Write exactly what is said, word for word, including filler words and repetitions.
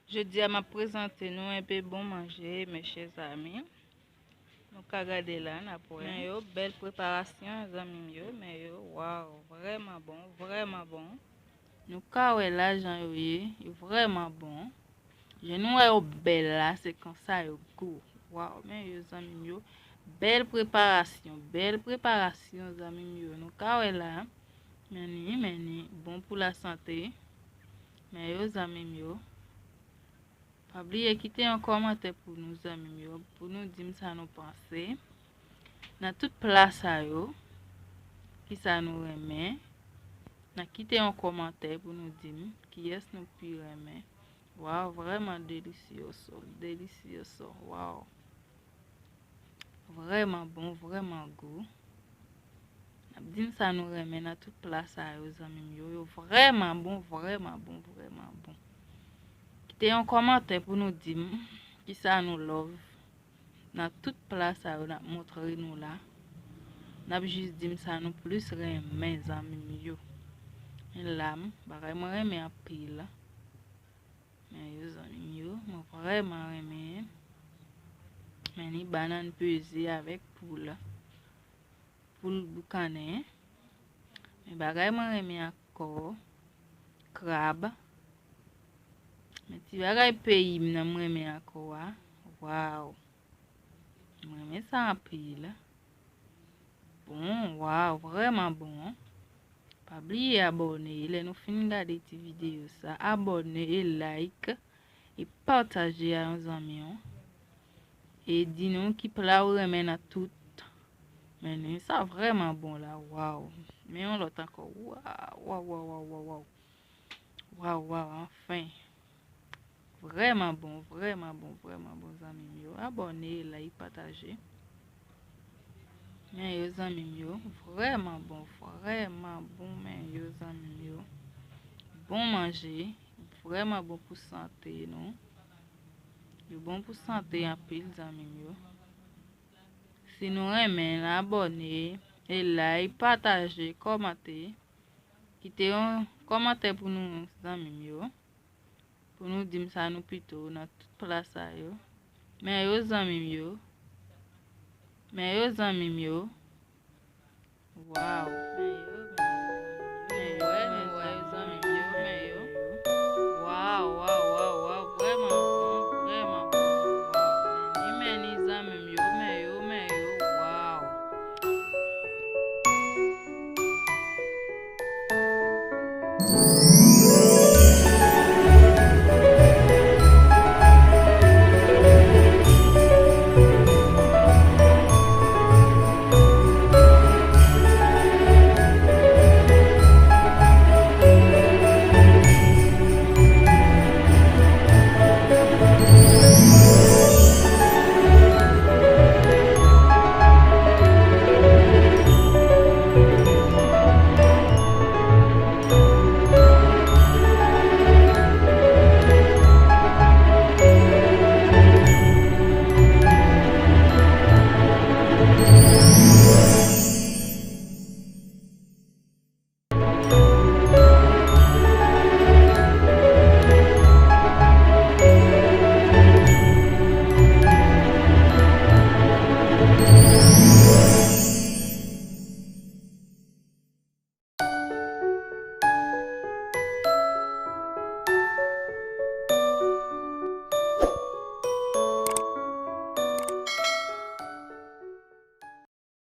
Jodi a m ap prezante nou enpe bon manje, mes chers amis. Nou ka gade la, n ap wè. Men yo, bèl preparasyon, zanmi m yo. Men yo, waw, vrèman bon, vrèman bon. Nou ka wè la jan yo ye, yo vrèman bon. Jan nou wè yo bèl la, se konsa yo gou. Waw, men yo, zanmi m yo. Bèl preparasyon, bèl preparasyon, zanmi m yo. Nou ka wè la, men ni, men ni, bon pou lasante. Men yo, zanmi m yo. Pa bliye kite yon kòmantè pou nou, zanmi m yo, pou nou di m sa nou panse. Nan tout pla sa yo, kisa nou renmen? Nan kite yon kòmantè pou nou di m kiyès nou pi renmen. Waw, vrèman delicioso, delicioso, waw. Vrèman bon, vrèman gou. N ap di m sa nou renmen nan tout pla sa yo, zanmi m yo. Yo vrèman bon, vrèman bon, vrèman bon. Kite yon kòmantè pou nou di m kisa nou love nan tout pla sa yo n ap montre nou la. N ap jis di m sa nou plis renmen, zanmi m yo. Men lam, bagay mwen renmen anpil. Men yo, zanmi m yo, mwen vrèman renmen. Men ni bannann peze avèk poul. Poul boukannen. Men bagay mwen renmen ankò, krab. Men ti bagay peyi m nan mwen renmen ankò a. Waw. Mwen renmen sa anpil. Bon, waw, vrèman bon. Pa bliye abòne, lè nou fin gade ti videyo sa, abòne e like, e pataje a yon zanmi w. E di nou ki pla ou renmen nan tout. Men ni sa vrèman bon la, waw. Men yon lòt ankò, waw, waw, waw, waw, waw, waw. Waw, waw, anfen. Vrèman bon, vrèman bon, vrèman bon, zanmi m yo. Abòne, like, pataje. Men yo, zanmi m yo, vrèman bon, vrèman bon, men yo, zanmi m yo. Bon manje, vrèman bon pou sante nou. Yo bon pou sante anpil, zanmi m yo. Si nou renmen, abòne, e like, pataje, kòmante. Kite yon kòmantè pou nou, zanmi m yo. Pou nou di m sa nou pito nan tout pla sa yo. Men yo, zanmi m yo. Men yo, zanmi m yo. Waw. Men yo.